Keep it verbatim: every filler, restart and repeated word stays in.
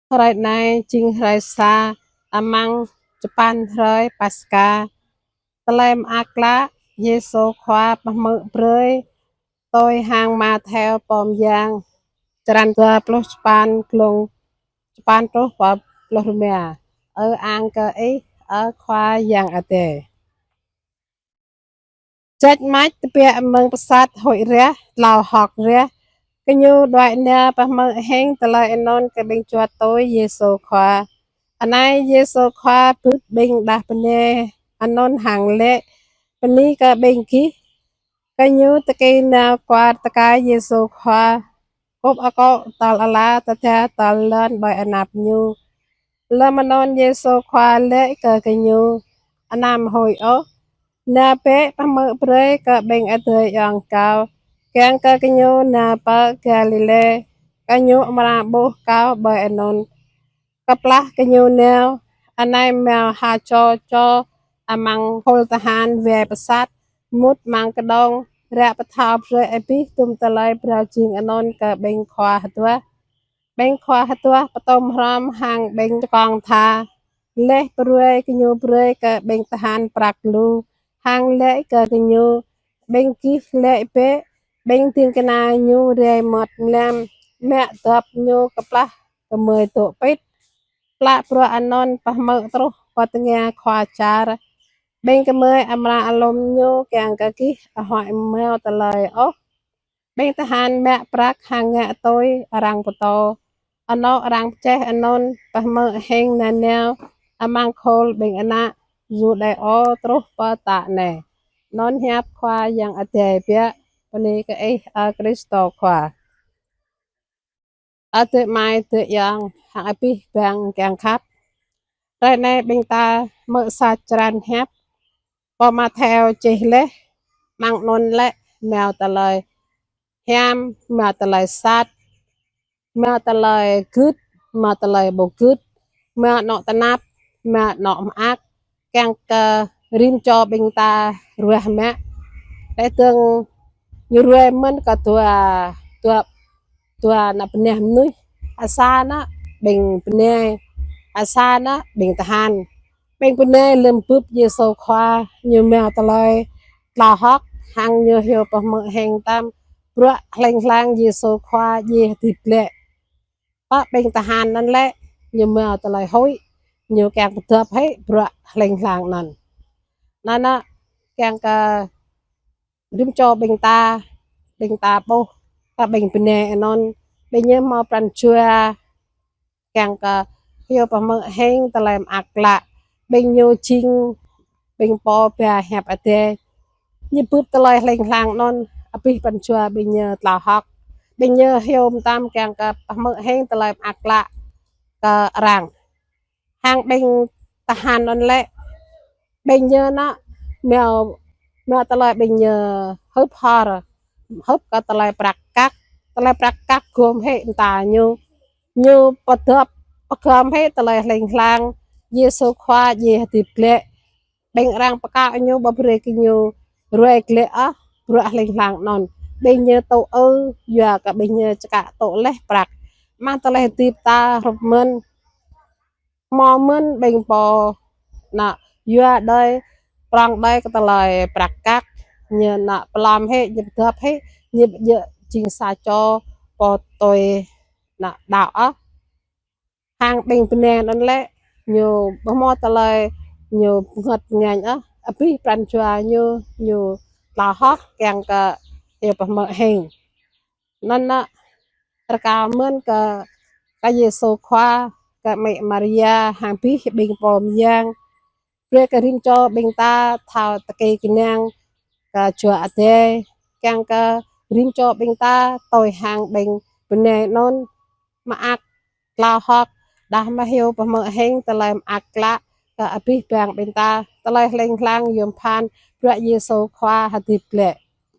Hrơi anai jing hrơi sa amăng čơpăn hrơi Paskha. Tơlơi mơak klă Yêsu Khua pơhmư̆ brơi tui hăng Mattheo pô mơyang, črăn dua pluh čơpăn, glông čơpăn truh pơ pluh rơma. Ơ ang kơ Ih, ơ Khua Yang Adai. Čăt măt tơbiă mơ̆ng pơsat huĭ rah, tlao hơ̆k rah, gơñu đuaĭ nao pơhmư̆ hing tơlơi anŭn kơ ƀing čuăt tui Yêsu Khua. Anai Yêsu Khua bưp ƀing đah bơnai anŭn hăng laĭ: Bơni kơ ƀing gih. Gơñu tơkeng nao kuar tơkai Yêsu Khua, kŭp akŏ tơl ala tơda tơl lŏn ƀơi anăp Ñu. Lơm anŭn Yêsu Khua laĭ kơ gơñu: Anăm huĭ ôh. Nao bĕ pơhmư̆ brơi kơ ƀing adơi ayŏng Kâo, kiăng kơ gơñu nao pơ Galilê, gơñu amra ƀuh Kâo ƀơi anŭn. Kơplah gơñu nao, anai hmâo ha čô čô amăng khul tơhan wai pơsat mŭt amăng kơđông, ră pơthâo brơi abih dum tơlơi phrâo jing anŭn kơ ƀing khua hơduah. Ƀing khua hơduah pơtŭm hrŏm hăng ƀing čơkông tha, laih pơruai gơñu brơi kơ ƀing tơhan prăk lu, hăng laĭ kơ gơñu: Ƀing gih laĭ bĕ, ƀing ding kơna Ñu rai mŏt mlam, mă dŏp Ñu kơplah gơmơi dŏ pĭt. Plă bruă anŭn pơhmư̆ truh pơ tơngia khua čar. Ƀing gơmơi amra alum Ñu kiăng kơ gih ahuăi hmâo tơlơi ôh. Ƀing tơhan mă prăk hăng ngă tui arăng pơtô. Anŏ arăng pơčeh anŭn pơhmư̆ hing nanao amăng khul ƀing ană Yuđêô truh pơ tă anai. Anŭn hiăp Khua Yang Adai biă. Bơni kơ Ih, ơ Krist Khua. Adơi amai adơi ayŏng hăng abih bang kiăng khăp. Hrơi anai ƀing ta hmư̆ sa črăn hiăp pô Mattheo čih laih, amăng anŭn lĕ hmâo tơlơi hiam, hmâo tơlơi sat, hmâo tơlơi gưt, hmâo tơlơi ƀu gưt, hmâo anŏ tơnap, hmâo anŏ mơak, kiăng kơ rĭm čô ƀing ta ruah mă. Laih dơ̆ng ñu ruai mơ̆n kơ dua, dua, dua ană bơnai mơnuih, a sa anŭn ƀing bơnai, a sa anŭn ƀing tơhan. Ƀing bơnai lơm bưp Yêsu Khua, ñu hmâo tơlơi tlao hơ̆k, hăng ñu hyu pơhmư̆ hing tam bruă hling hlang Yêsu Khua djai hơdip glaĭ. Pơ ƀing tơhan anŭn lĕ, ñu hmâo tơlơi huĭ, ñu kiăng pơdŏp hĭ bruă hling hlang anŭn. Anŭn, anŭn kiăng kơ rĭm čô ƀing ta, ƀing ta ƀuh kơ ƀing bơnai anŭn, ƀing ñu hmâo pran jua kiăng kơ hyu pơhmư̆ hing tơlơi mơak klă. Ƀing ñu jing ƀing pô ba hiăp Adai. Ñu bưp tơlơi hling hlang anŭn, abih pran jua ƀing ñu tlao hơ̆k. Ƀing ñu hyu mơtam kiăng kơ pơhmư̆ hing tơlơi mơak klă kơ arăng. Hăng ƀing tơhan anŭn lĕ, ƀing ñu anŭn hmâo, hmâo tơlơi ƀing ñu hŭp hor, hŭp kơ tơlơi prăk kăk, tơlơi prăk kăk gum hĭ mơta ñu. Ñu pơdŏp pơgom hĭ tơlơi hling hlang Yêsu Khua djai hơdip glaĭ. Ƀing arăng pơkă ñu ƀu brơi kơ ñu ruai glaĭ ôh bruă hling hlang anŭn. Ƀing ñu tŭ ư, yua kơ ƀing ñu čơkă tŭ laih prăk. Amăng tơlơi hơdip ta hrup mơ̆n, hmâo mơ̆n ƀing pô anŭn yua đơi, prŏng đơi kơ tơlơi prăk kăk, ñu anŭn pơlom hĭ, ñu pơdŏp hĭ, ñu ƀu djơ̆ jing sa čô pô tui anŭn đaŏ ôh. Hăng ƀing bơnai anŭn lĕ, ñu ƀu hmâo tơlơi ñu pơngăt pơngañ ôh, abih pran jua ñu, ñu tlao hơ̆k kiăng kơ hyu pơhmư̆ hing. Anŭn, anŭn rơkâo mơ̆n kơ, kơ Yêsu Khua, kơ Amĭ Maria, hăng abih ƀing pô mơyang. Brơi kơ rĭm čô ƀing ta thâo tơkeng kơnang kơ Jua Adai, kiăng kơ rĭm čô ƀing ta tui hăng ƀing bơnai anŭn mơak tlao hơ̆k, đah mơ̆ hyu pơhmư̆ hing tơlơi mơak klă kơ abih bang ƀing ta, tơlơi hling hlang yôm pơphan bruă Yêsu Khua hơdip glaĭ.